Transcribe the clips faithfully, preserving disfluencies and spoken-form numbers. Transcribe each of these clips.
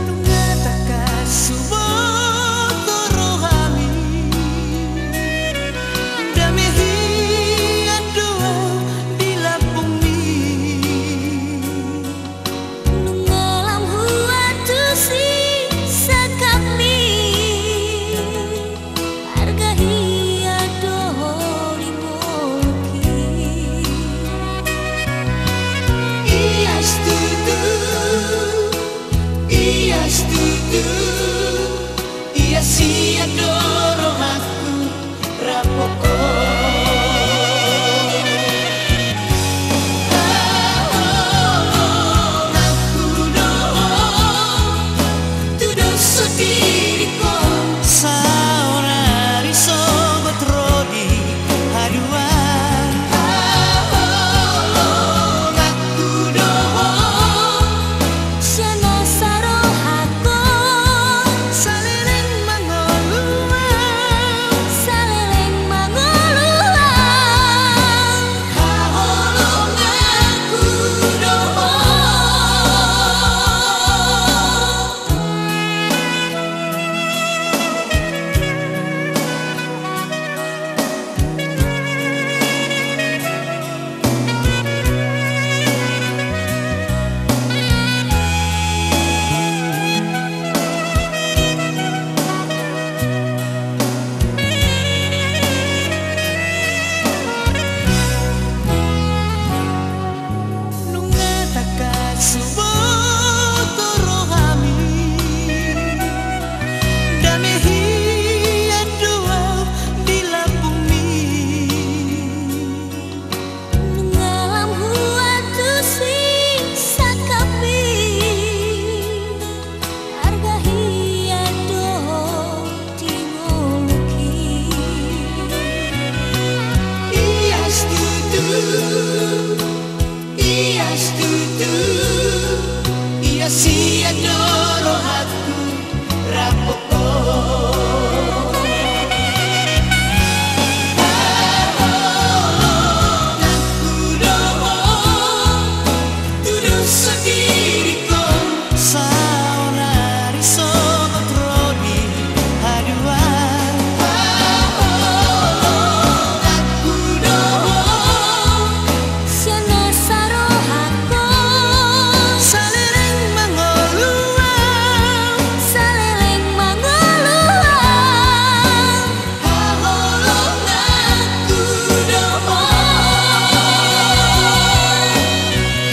Nunga tangkas huboto rohami, dame hian do au di lambungmi. Nunga lam huantusi sangkapmi, arga hian do ho di ngolungki. Ias tutu, ias tutu, ias hian do rohangku. Rap ho. Haholonganku do ho, tu dos songon diriku. Saonari sogot ro di haduan. Haholonganku do ho. Sian nasa rohangku. Saleleng mangolu au. Saleleng mangolu au. Haholonganku do ho. Nunga tangkas huboto rohami, dame hian do au di lambungmi. Nunga lam huantusi sangkapmi, arga hian do ho di ngolungki. Ias tutu, ias tutu, ias hian do rohangku. Rap ho. Haholonganku do ho, tu dos songon diriku. Saonari sogot ro di haduan. Haholonganku do ho. Sian nasa rohangku. Saleleng mangolu au. Saleleng mangolu au. Haholonganku do ho.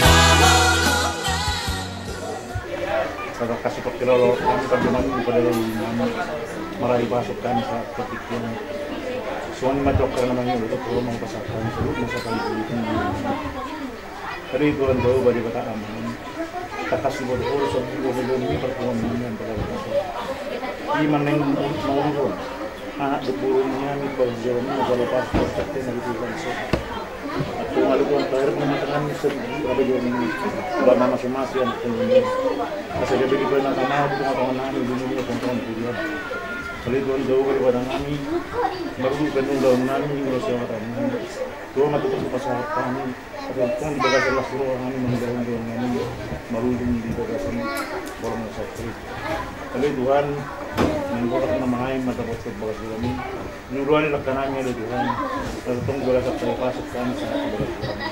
Haholonganku. Tangkas hupangkilala hami, pardongan ni pardalanan nami, marahi pasuk hami sahat tu tingki on. Songon i ma tu angka na mangihut, tu ho ma hupasahat hami saluhut masa pangihut. Ale Tuhan Jahowa Debata Amanami, tangkas huboto ho do songon i, huboto ho do songon i, parpunguan nami, amang pala batas. I ma naeng mangihut anak dohot boru ni hami, bagas jolma, jala pasu, pasu, pasu, na di tulang so. Antong ale Tuhan, taher ma tanganmi, sedi, rabe jolma, ba na masu-masu, anak dohot boru ni. Asa gabe dipaingot ma ho di tonga-tonga nami, di dunia, tonga-tonga ni kuliah. Ale Tuhan Jahowa Debata nami, marhite pe nunga dalan nami, nunga siawatan nami. Tuhan, na tutu hupasahat hami. Asa tong di bagasan las roha nami, mangulahon dohonon nami, marujung di bagasan bolon na sahit. Ale Tuhan, naeng horas ma hami mandapothon bagas jolma i. Jumolo ni langka nami, ale Tuhan. Asa tong di bagasan pasuk hami sahat tu bagas jolma i.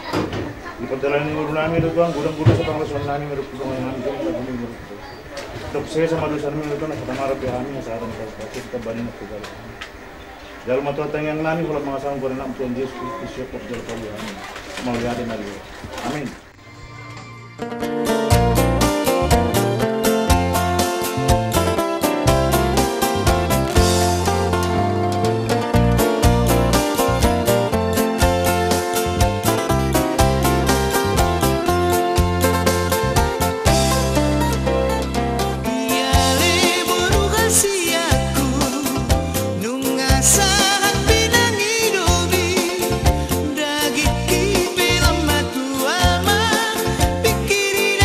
Di pardalanan ni ngolu nami, ale Tuhan, godang do dosa pangaluson nami, madungkon nami, jumolo nami, madungkon. Dok sesa ma dosa nami, ale Tuhan, asa tama roha pe hami, asa hata ni pasuk-pasuk, tamba ni na pegalo. Jalo ma Tuhan tangiang nami, holan mangasahon goar ni Anakmu Tuhan Jesus Kristus, siop jala palu hami. Mauliate ma di Ho. Amin. Ia ale boru hasianku, nunga sahat pinangidomi, dagingki pe lam ma tu Ama, pingkiri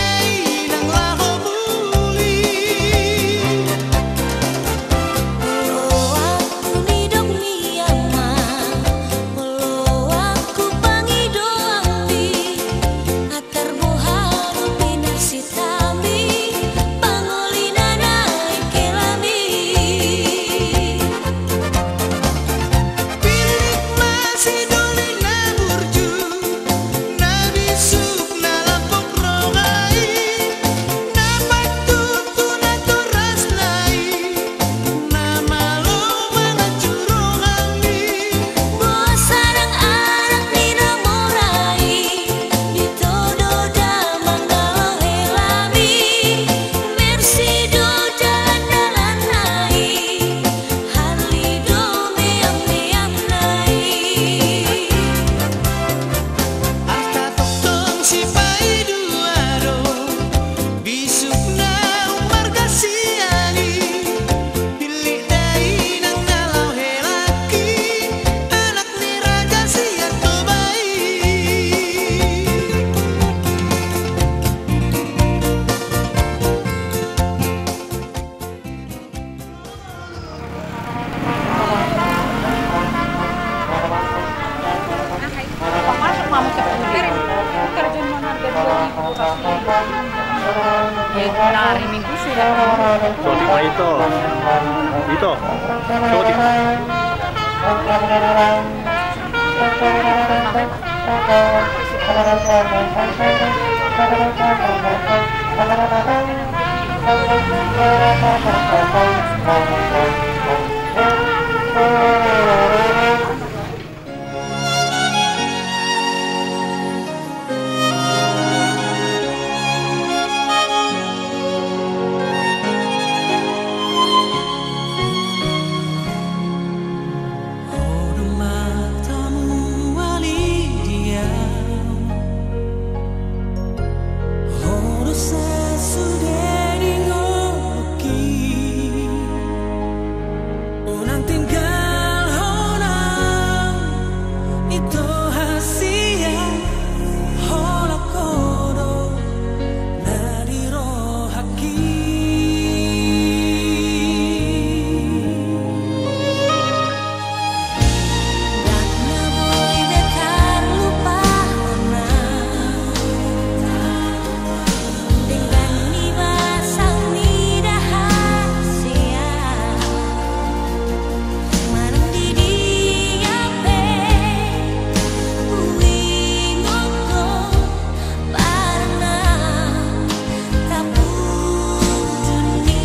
Sotik ma ito. Ito. Sotik. Unang tinggalhon au, ito hasian, holan ho do na di rohangki. Ndang na boi be tarlupahon au. Denggan ni basa mida hasian, manang di dia pe huingot do barang na tapudun i.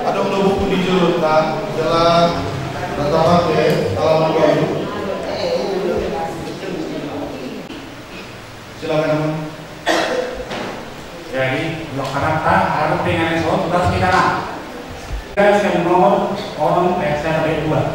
Adong do buku di jolo ta, jala na tapake halaman baru. Silakan. Jadi, blok kanan ta, harus pengen so, terus kita lah. Garis yang nomor onom, eh, saya sampai dua.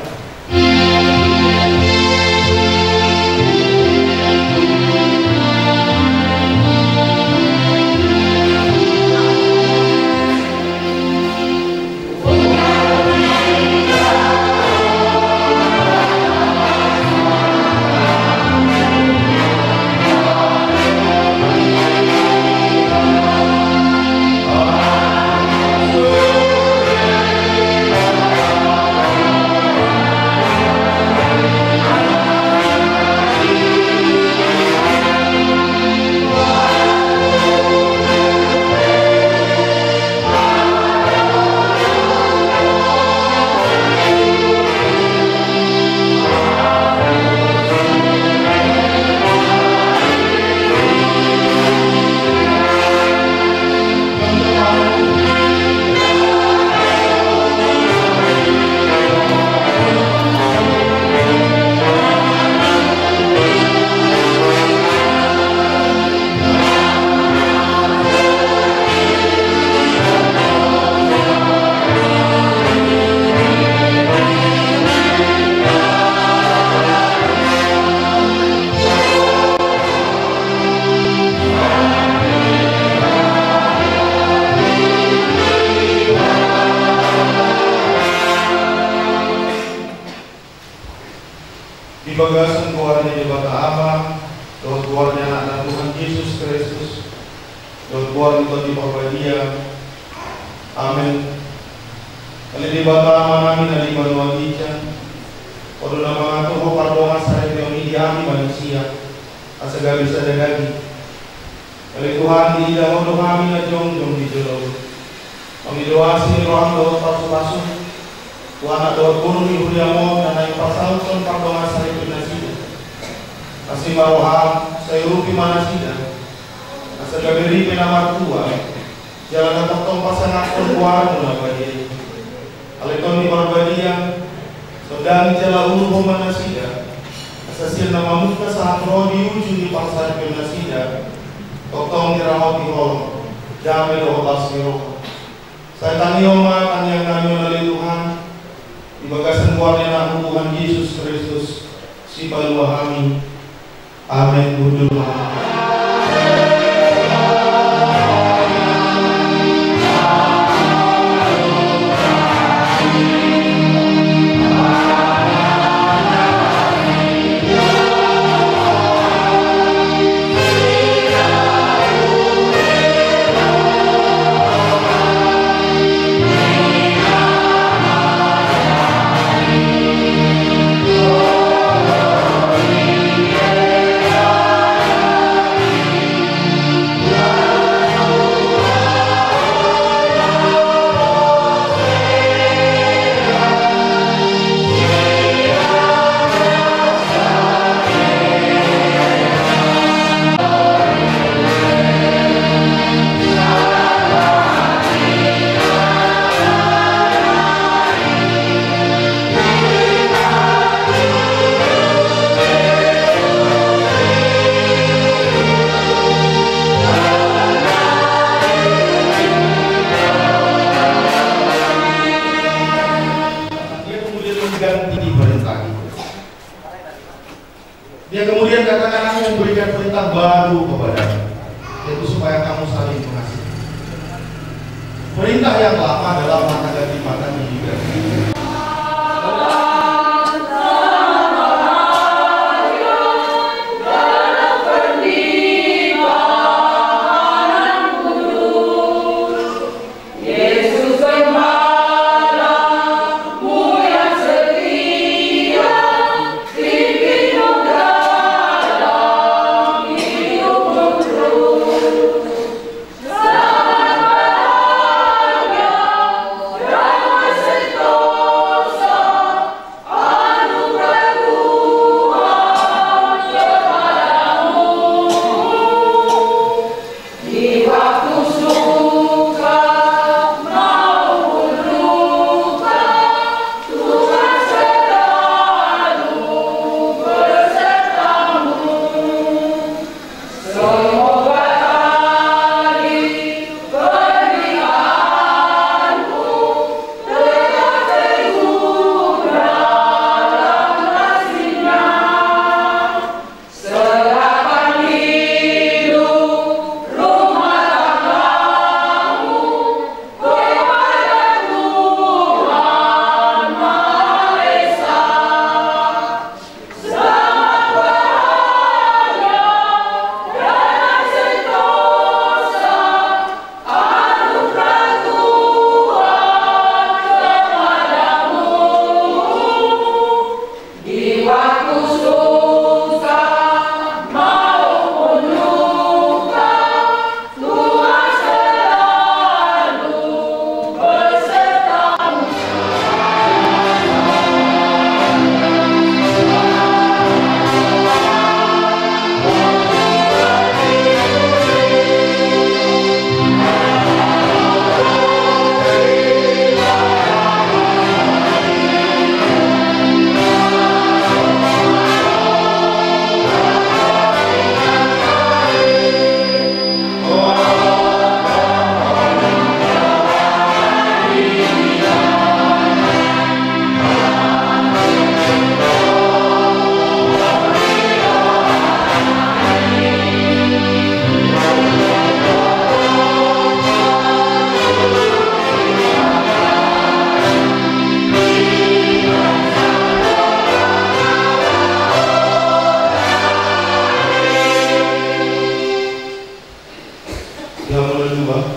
Ama, dohot goar ni Anakna Tuhan Jesus Kristus, dohot goar ni Tondi Parbadia. Amen. Ale Debata Amanami na di banua ginjang, Ho do na mangaturhon pardongansaripeon i di hami manusia, asa gabe sada daging. Ale Tuhan, diida Ho do hami na jongjong di jolo on. Mangido asi ni roham dohot pasupasu tu anak dohot boru ni huriam on na naeng pasauthon pardongansaripeon nasida, asi ma roham, sai urupi ma nasida, asa gabe ripe na martua, jala na tongtong pasangaphon goarmu na badia i. Ale Tondi Parbadia, sondangi jala urupi ma nasida, asa sian na mamungka sahat ro di ujung ni parsaripeon nasida, tongtong dirahoti holong, dame dohot las ni roha. Sai tangihon ma tangiangnami on ale Tuhan, di bagasan goar ni Anakmu Tuhan Jesus Kristus, Sipalua hami. Amen. Hundul ma. Dia kemudian mengganti perintah itu. Dia kemudian katakan, "Aku memberikan perintah baru kepadamu, yaitu supaya kamu saling mengasihi." Perintah yang lama adalah mata ganti mata, gigi ganti gigi.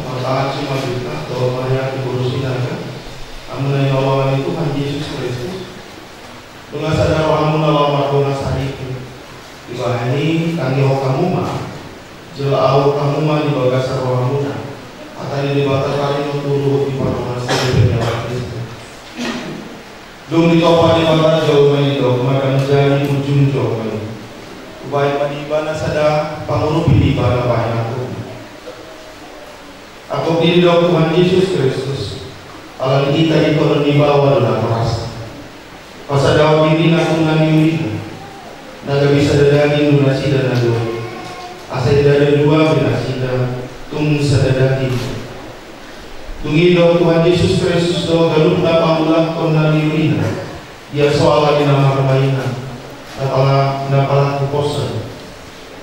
Martangan si majunta dohot marhite boru Sinaga, hamuna na hinaholongan ni Tuhan Jesus Kristus. Nunga sada rohamuna laho mardongan saripe. Dibahen i tangihon hamu ma jala adopi hamu ma di bagasan rohamuna hata ni Debata taringot tu hita di pardongansaripeon ni umat Kristen. Dung ditompa Debata jolma i, didok ma, ndang jadi punjung jolma i. Hubahen ma di ibana sada pangurupi di ibana bahenan. Angkup ni i didok Tuhan Jesus Kristus, ala ni hita ingkon nibawa do natorasna. Pasadahon dirina tu na niulina, na gabe sada daging do nasida na dua i. Asa ndada dua be nasida, tung sada daging. Dung i didok Tuhan Jesus Kristus do ganup na pangulakhon na niulina, dia so ala ni na marmainan, na pala-, na palakuhonon.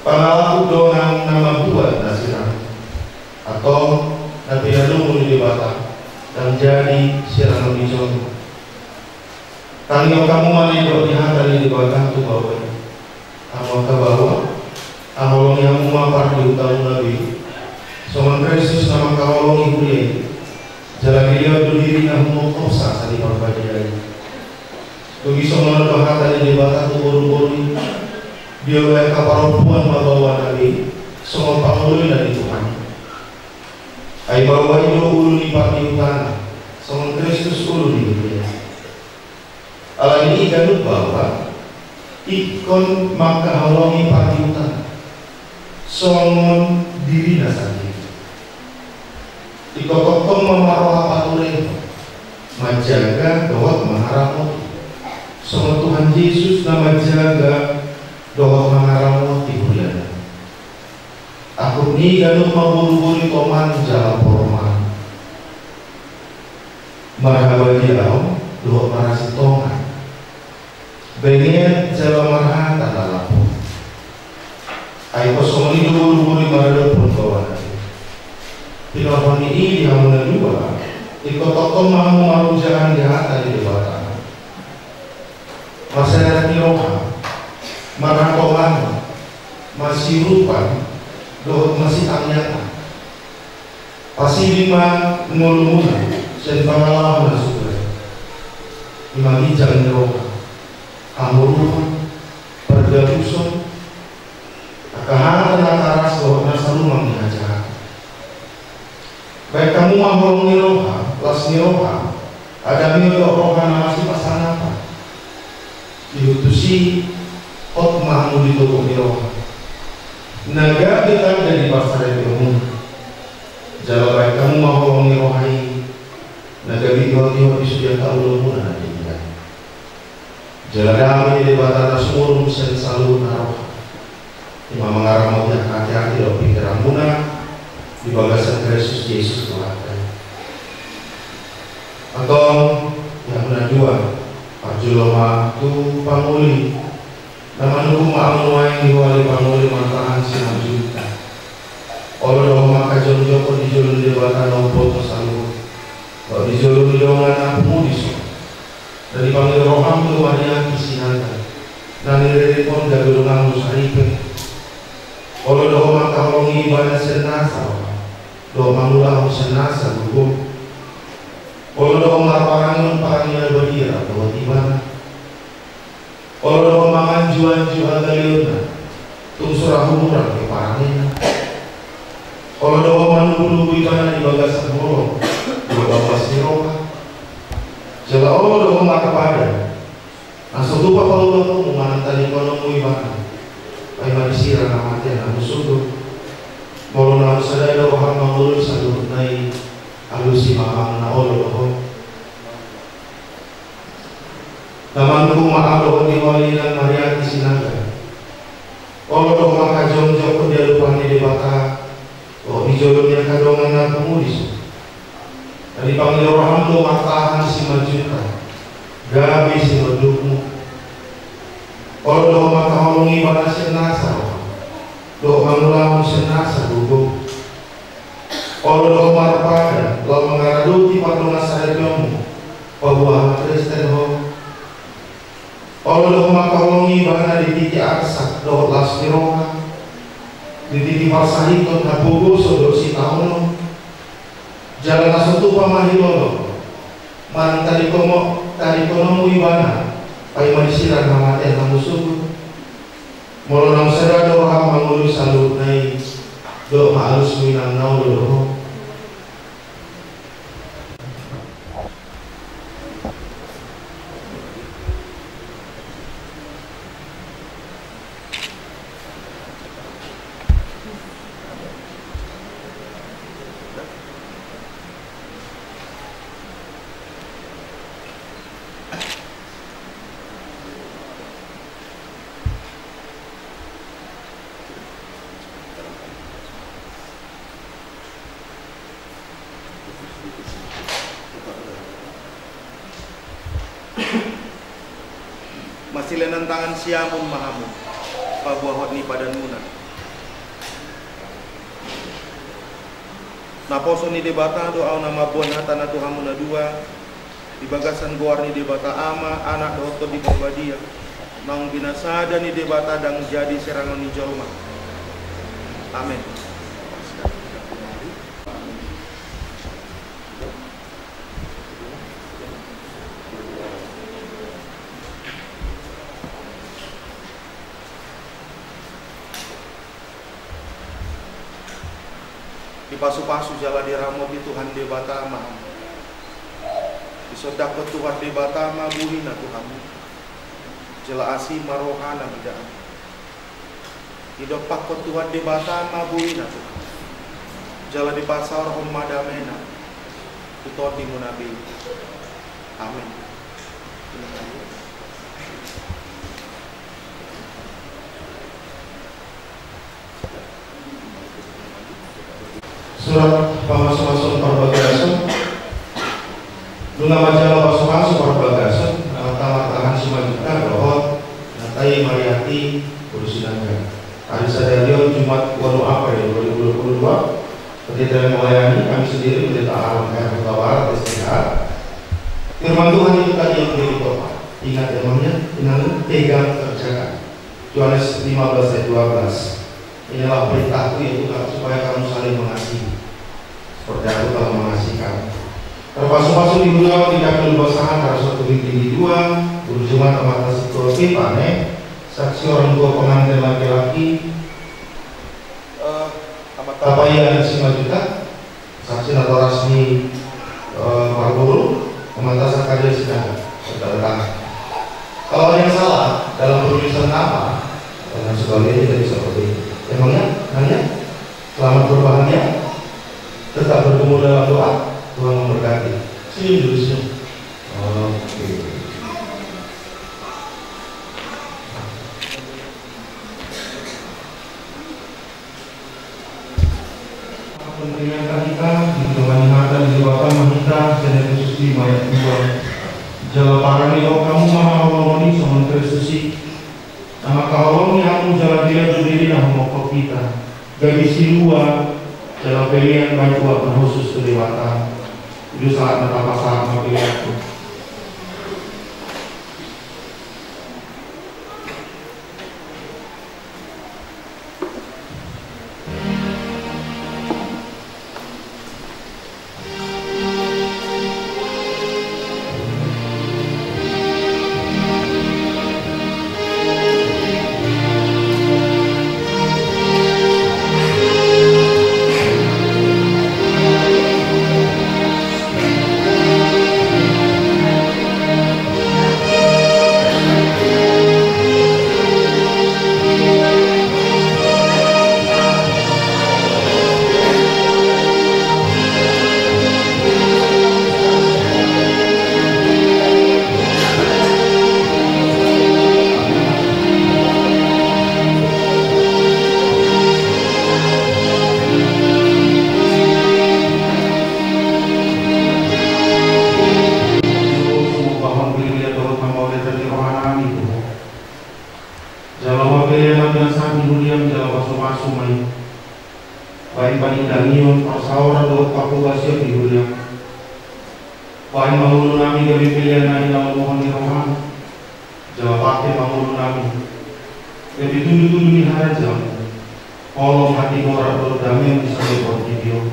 Pangalaku do nang na mambuat nasida. Antong, na pinanungun ni Debata, ndang jadi sirangon ni jolma. Tangihon hamu ma na nidok ni hata ni Debata tu baoa i. Hamu angka baoa, haholongi hamu ma pardihutamuna be, songon Kristus na mangkaholongi huria i, jala dilehon do dirina humongkop sasa di Parbadia i. Dung i songon on do hata ni Debata tu boruboru i, dioloi angka parompuan ma baoana be, songon pangoloi na di Tuhan. Ai baoa i do ulu ni pardihutana, songon Kristus ulu ni huria i. Ala ni i ganup baoa ingkon mangkaholongi pardihutana songon dirina sandiri. Ingkon tongtong ma marroha pature, manjaga dohot mangaramoti, songon Tuhan Jesus na manjaga dohot mangaramoti huriana. Angkup ni i ganup ma boruboru i toman jala porma, marhabadiaon dohot marhasintongan, benget jala marhata na lapo. Ai ingkon songon i do boruboru i maradophon baoana. Pinorhon ni i di hamu na dua, ingkon tongtong ma hamu marujahan di hata ni Debata. Marsaeran ni roha, marhatonganon, masiurupan, dohot masitangiangan. Pasiding ma ngolumuna sian pangalaho na sude. I ma ginjang ni roha, hamoruon, pargabuson, angka hata na karas dohot na salumang ni hajahatan. Bahen hamu ma holong ni roha, las ni roha, adami do roha na masipasangapan. Ihut tusi, hot ma hamu di togu ni roha, na gabe tanda di parsaripeonmuna. Jala bahen hamu ma holong ni roha i, na gabe ihotihot di sude angka ulaonmuna na denggan. Jala dame ni Debata na sumurung sian saluhut na roha, i ma mangaramoti angka ateate dohot pingkiranmuna di bagasan Kristus Jesus Tuhanta i. Antong, di hamu na dua, parjolo ma tu pangoli, na manungkun ma hamu nuaeng di hoali pangoli martangan simanjujung. Olo do ho mangkajongjongkon di jolo ni Debata na umboto saluhut, dohot di jolo ni dongan na pungu dison. Na dipangido roham do Maria Sinaga, na niririmhon gabe donganmu saripe. Olo do ho mangkaholongi ibana sian nasa roha, dohot mangulahon sian nasa gogo. Olo do ho marparangehon parange na badia dohot ibana. Olo do ho manganjuanju hagaleonna, tung so ra humurang be parangena. Olo do ho manungkunungkun ibana di bagasan holong dohot las ni roha. Jala olo do ho marpadan, na so tupa paulahonmu manang tadingkononmu ibana, paima di sira na mate na husundul. Molo na husada do roham mangoloi saluhutna i, alusi ma hamu na olo do ho. Na manungkun ma ahu dohot di ho ale inang Maria Sinaga. Olo do ho mangkajongjongkon di adopan ni Debata, dohot di jolo ni angka dongan na pungu dison. Na dipangido roham do martahan simanjujung, gabe sinondukmu. Olo do ho mangkaholongi ibana sian nasa roha, dohot mangulahon sian nasa gogo. Olo do ho marpadan laho mangaradoti pardongansaripeonmu, paboa Kristen ho. Olo do ho mangkaholongi ibana di tingki arsak dohot las ni roha, di tingki parsahiton, hapogoson dohot sitaonon. Jala na so tupa ma hilolo, manang tadingkononmu ibana, paima disiran hamatean hamu sogot. Molo naung sada do roham mangoloi saluhutna i, dok ma alusmu inang na olo do ho. Masilenan tangan siamun ma hamu, paboahon ni padanmuna. Naposo ni Debata do ahu na mamboan hata na tu hamu na dua, di bagasan goar ni Debata Ama, Anak dohot Tondi Parbadia, naung pinasada ni Debata ndang jadi serangon ni jolma. Amen. Dipasupasu jala diramoti Tuhan Debata ma hamu. Disondangkon Tuhan Debata ma buhina tu hamu, jala asi ma rohana mida hamu. Didompakkon Tuhan Debata ma buhina tu hamu, jala dipasaorhon ma damena tu tondimuna be. Amen. Surat pamasumasuon parbagason. Nunga manjalo pasupasu parbagason, na marhaha Simanjuntak dohot Natalia Mariati boru Sinaga. Ari sadari on Jumat ualu April dua ribu dua puluh dua. Pendeta yang melayani kami sendiri, Pendeta Aaron R Hutabarat, S T H. Firman Tuhan itu tadi yang menjadi topik. Ingat emangnya, ingat, pegang, kerjakan. Yohanes lima belas ayat dua belas. Inilah perintahku, ya Tuhan, supaya kamu saling mengasihi, seperti aku telah mengasihi kamu. Terpasupasu di huria on di Dapil Basahan, Rasa Turintin di dua, boru Jumat Amanta Situa Stepane, saksi orang tua pengantin laki-laki, eh, Amanta Paia Simanjuntak, saksi natoras ni, eh, parboru, Amanta Sakaria Sinaga, serta tetangga. Kalau ada yang salah dalam penulisan nama dan lain sebagainya, kita bisa perbaiki. Emangnya, nanya, selamat berbahagia, tetap bergumul dalam doa, Tuhan memberkati. Senyum dulu, senyum. Oke. Pemerintahan hita, di tengah hata di Debata ma hita, Efesus lima ayat dua. Jala parani roha hamu ma haholongon i songon Kristus i, na mangkaholongi hamu jala dilehon dirina humophop hita, gabe silua jala pelean bahen uap na hushus tu Debata. Tutu sahat na tapasahat ma pelean tu. Jala huapele ma pelean na pinasahat ni huriam jala pasupasu ma i. Bahen panindangion, parsaoran dohot parhobasion di huriam. Bahen ma ngolunami gabe pelean na hinalomohon ni roham. Jala pake ma ngolunami gabe tudutudu ni harajaon, holong, hatigoran dohot dame di salelengon portibi on.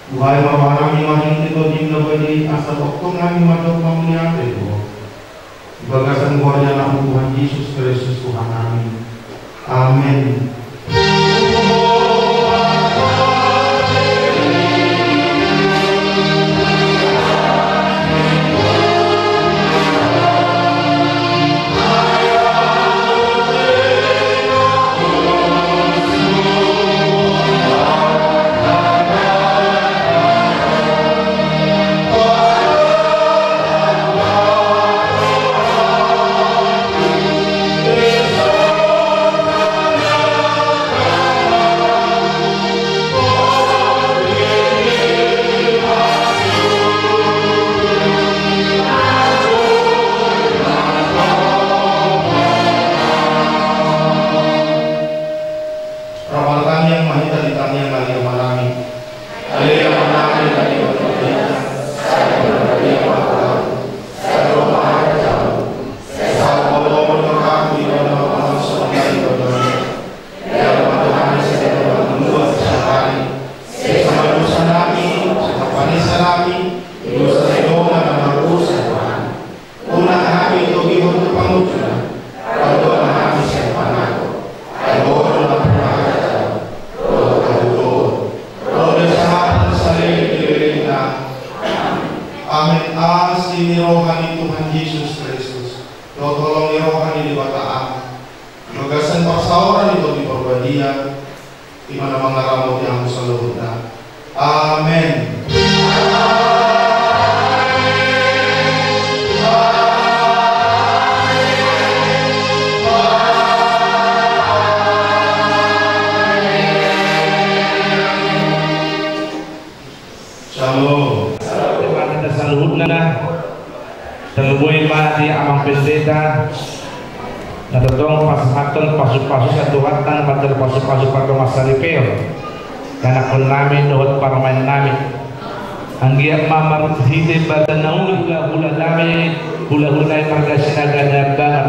Buhai ma rohanami marhite Tondi na badia, asa tongtong nami mandok mauliate tu Ho. Di bagasan goar ni Anakmu Tuhan Jesus Kristus Tuhannami. Amen. Rap martangiang ma hita di tangiang ni Amanami. Ale Amanami na di banua, sai dipatupa ma goarMu, sai ro ma harajaonMu, sai saut ma goarMu di banua on songon na di banua i. Jalo ma tu hami sadari on hangoluan siapari. Sesa ma dosanami, songon panesanami di dosa ni dongan na mardosa, Tuhan. Unang hami togihon tu pangunjunan, palua ma hami sian pangago. Ai Ho do na punya harajaon, dohot hagogoon, dohot hasangapon saleleng ni lelengna. Amen. Asi ni roha ni Tuhan Jesus Kristus, dohot holong ni roha ni Debata Ama, di bagasan parsaoran ni Tondi Parbadia, i ma na mangaramoti hamu saluhutna. Amen. Shalom. Terima kasih saluhutna. Tarlumobi ma di Amang Pendeta na tongtong pasahathon pasupasu sian Tuhanta na mandok pasupasu pardongansaripeon. Ianakhonnami dohot parumaennami. Anggiat ma marhite badan na uli hulahulanami, hulahulanami marga Sinaga Niambangan.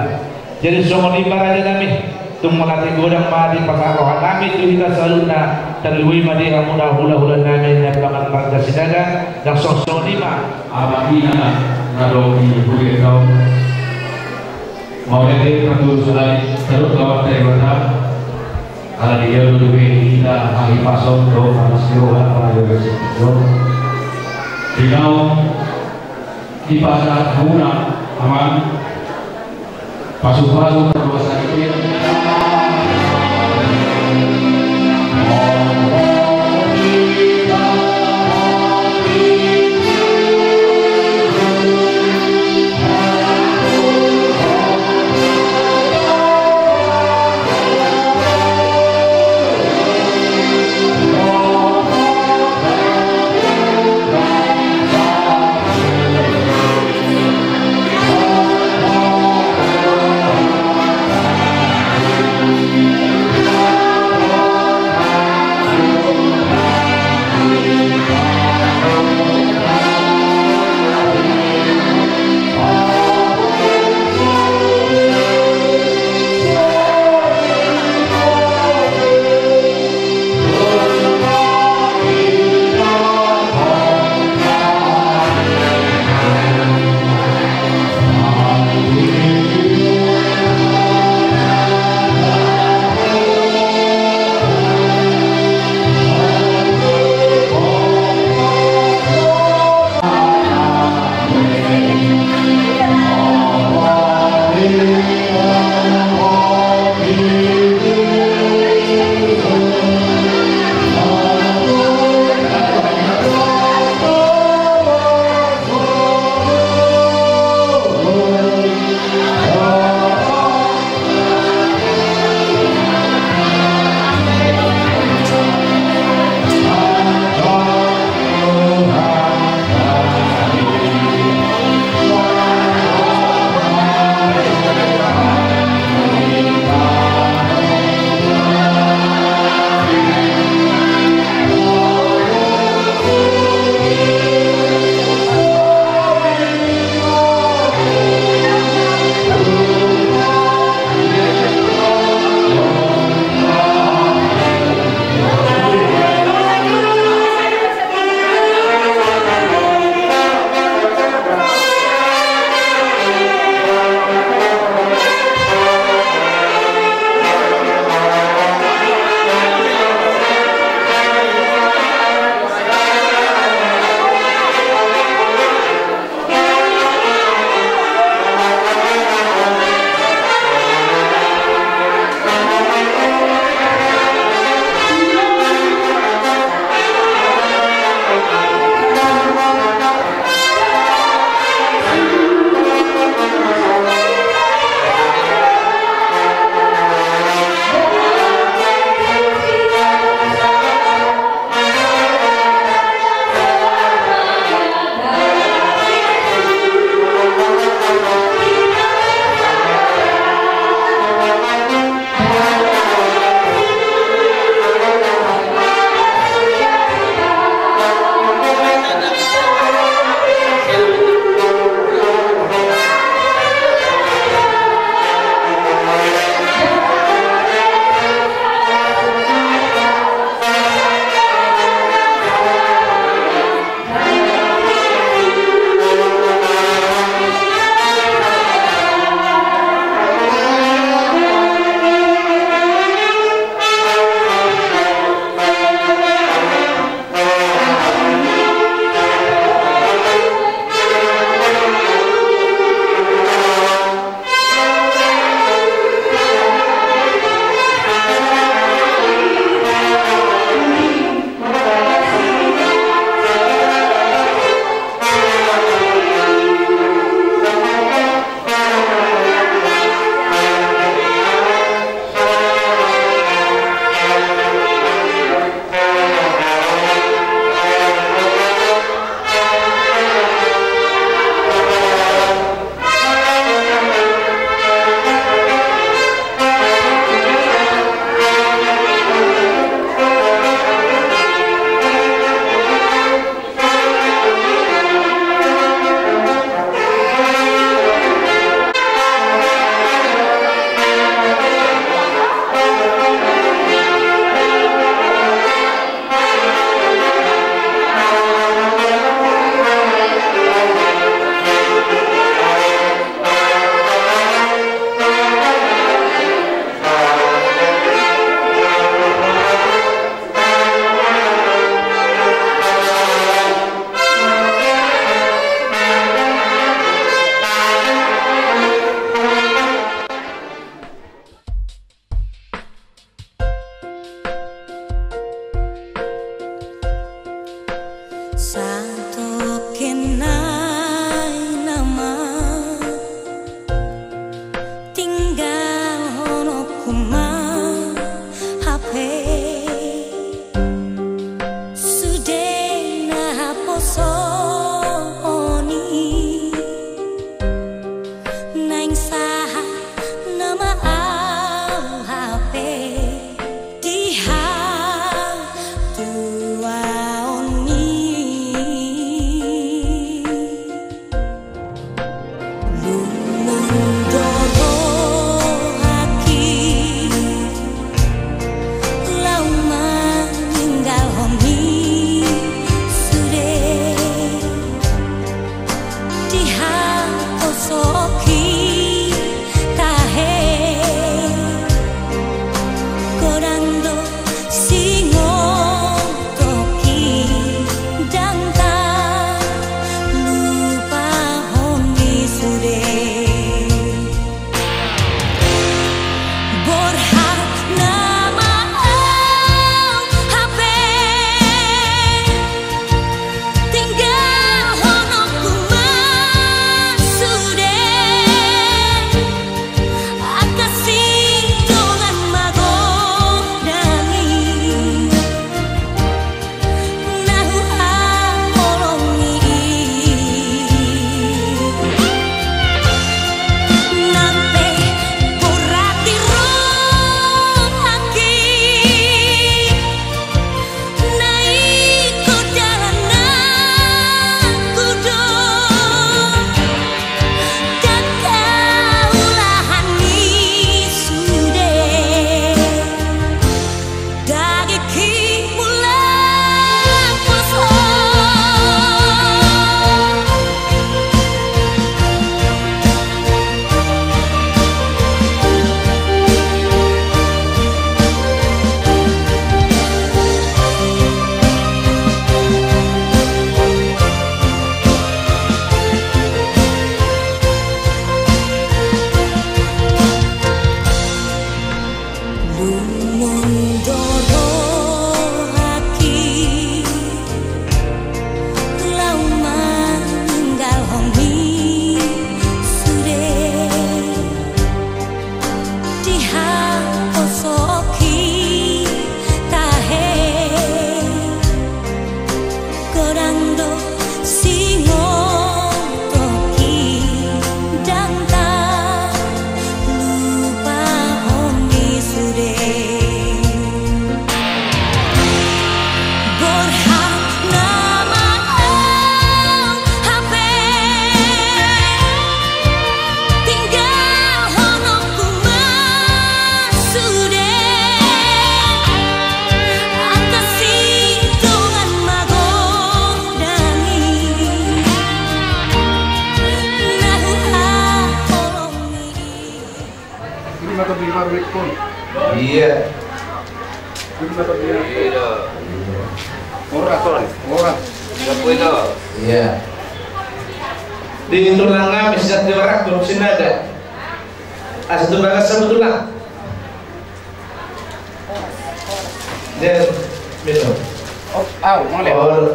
Jadi songon i ma rajanami, tung mauliate godang ma di pasahat rohanami tu hita saluhutna, tarlumobi ma di hamuna hulahulanami Niambangan marga Sinaga, ndang songon i ma. Amang ina na adong di huria on. Mauliate ma tu saluhut Amanta Debata, ala ni dia do dibahen hita hahipason dohot panas ni roha pangajari sipito. Di naung dipasahat hamuna amang pasupasu pardongansaripeon. Santongkin nai nama, tinggalhononku ma hape. Sude na poso on i, naeng sahat nama au hape di hatuaon i. Lungun do rohangki laho maninggalhon i sude. Dihaposoki tahe, godang do singotoki, ndang talupahon i sude. Borhat nama au hape, tinggalhononku ma sude. Angka sintongna magodang i, na huhaholongi i. Nang pe borhat di rohangki, na ingkon dalananku do, ndang taulahon i sude. Dagingki mulak poso. Lungun do rohangki laho maninggalhon i sude. Dihaposoki tahe, godang do singotoki, ndang talupahon i sude. Borhat nama au hape, tinggalhononku ma sude. Angka sintongna magodang i, na huhaholongi i. Ini mata beli baru ikon. Iya. Ini mata beli. Iya. Murah, murah. Iya. Di tulang kami sejak di barat belum sini ada. Asa tu bagas sama tulang. Dia minum. Oh, au, mau lihat. Oh.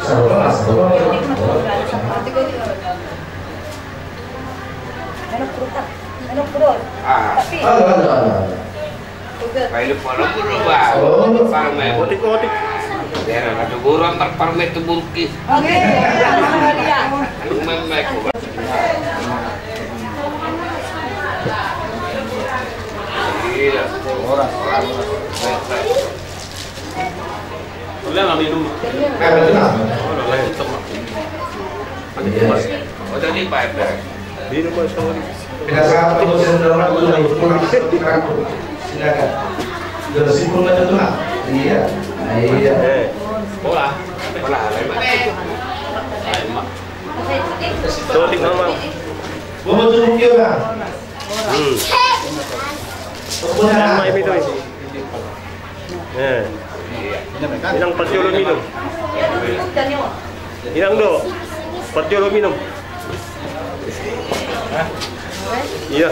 Sabar, sabar. Ah. Ada, ada, ada, ada. Pailu polo guru ba. Oh. Parme. Otik, otik. Daerah Ratu Guru, par-, parme tu burki. Oke. Anu meme ko ba. Iya. Ora, ora, ora. Boleh lah minum. Eh, betul lah. Oh, lah, lah, itu mah. Iya. Oh, tadi Pak R T. Minum, Mas, sama dia. Kita sekarang tunggu sebentar, Pak. Silakan. Sudah simpul aja tuh, Pak. Iya. Nah, iya. Eh. Bola. Bola, lain, Pak. Lain, Pak. Tuh, di mama. Gua mau tunjuk dia, Bang. Hmm. Pokoknya. Sama ini tuh. Eh. Inang, partiolo minum. Inang do, partiolo minum. Iya. Iya.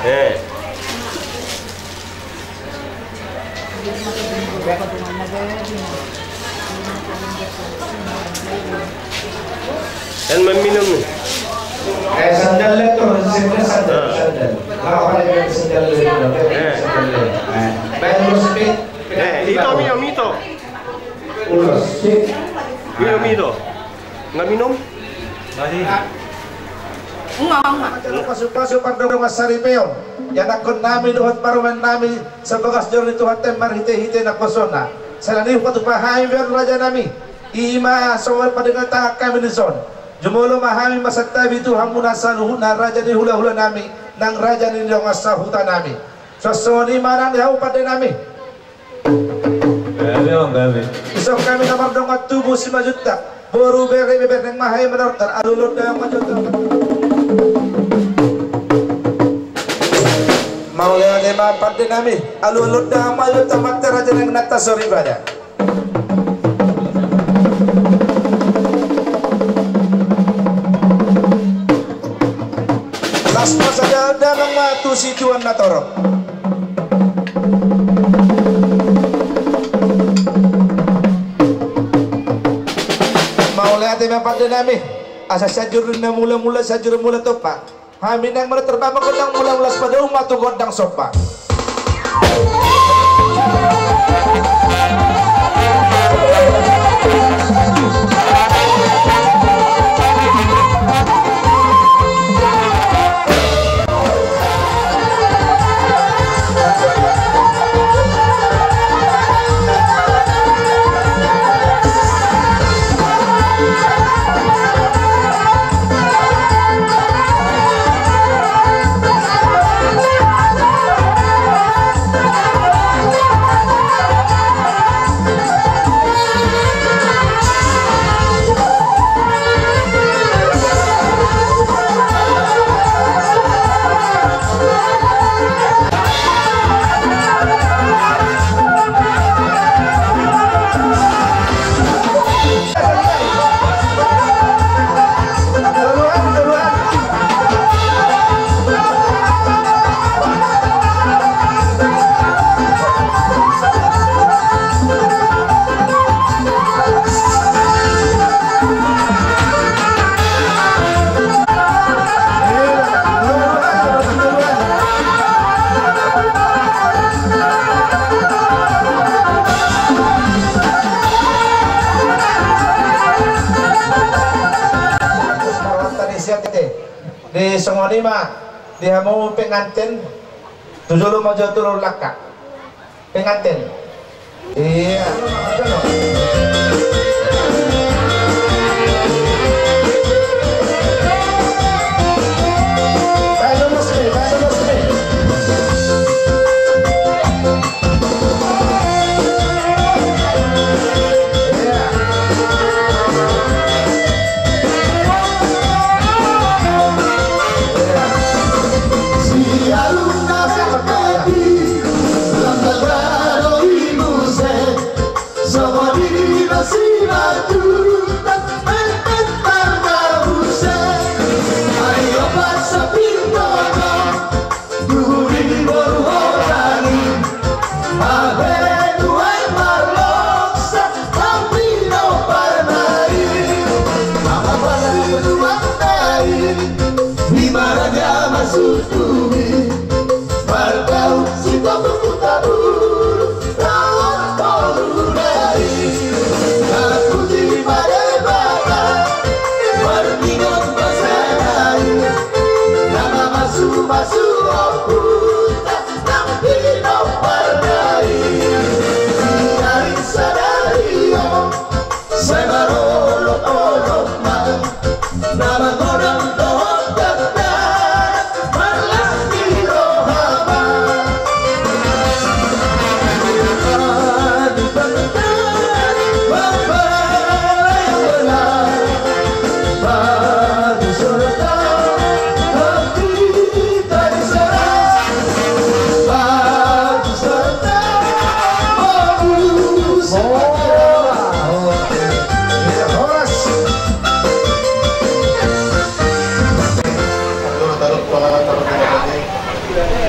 Eh. Kan maminum ni. Eh, sandal le tu, sandal, sandal, sandal. Apa lagi sandal le? Eh. Sandal le. Eh. Baik, terus, Pi. Eh, ito minum, ito. Ulos. Minum, ito. Nga minum? Nga. Pasu-pasu pardongan saripeon, ianakhon nami dohot parumaen nami, sabagas joro ni Tuhanta i marhite-hite naposona. Sai na nihut patupa hami bahen raja nami. Ima songon pardenggan tangan hami dison. Jumolo ma hami marsantabi tu hamuna saluhutna raja ni hula-hula nami, nang raja ni dongan sahuta nami. Songon i ma nang di hamu pande nami. Gabe, Om, gabe. Dison hami na mardongan tubu Simanjuntak, boru, bere, bebere, nang mahe manortor, alualuhon damang ma jolo. Mauliate ma pande nami, alualuhon damang ma jolo, mauliate raja nang nanta soripada. Las ma sada damang ma tu situan na torop. Mauliate ma pande nami, asa sajur na mula-mula, sajur mula tompa. Hami nang mula terbangun gondang mula-mula, sipadaun ma tu gondang somba. Di songon i ma di hamu penganten, tu jolo ma jo turun langkah. Penganten. Iya.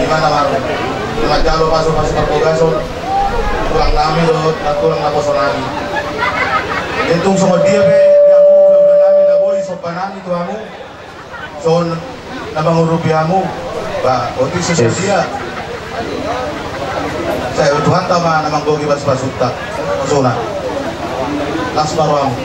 Mana baru? Manjalo pasu-pasu parbagason. Tulang nami dohot tulang naposo nami. Tung songon dia pe di hamu, ulaula nami na boi somba nami tu hamu. Songon na mangurupi hamu. Ba otik so sadia. Sai Tuhanta ma na manggohi pasu-pasunta. Songon i. Las ma rohamu.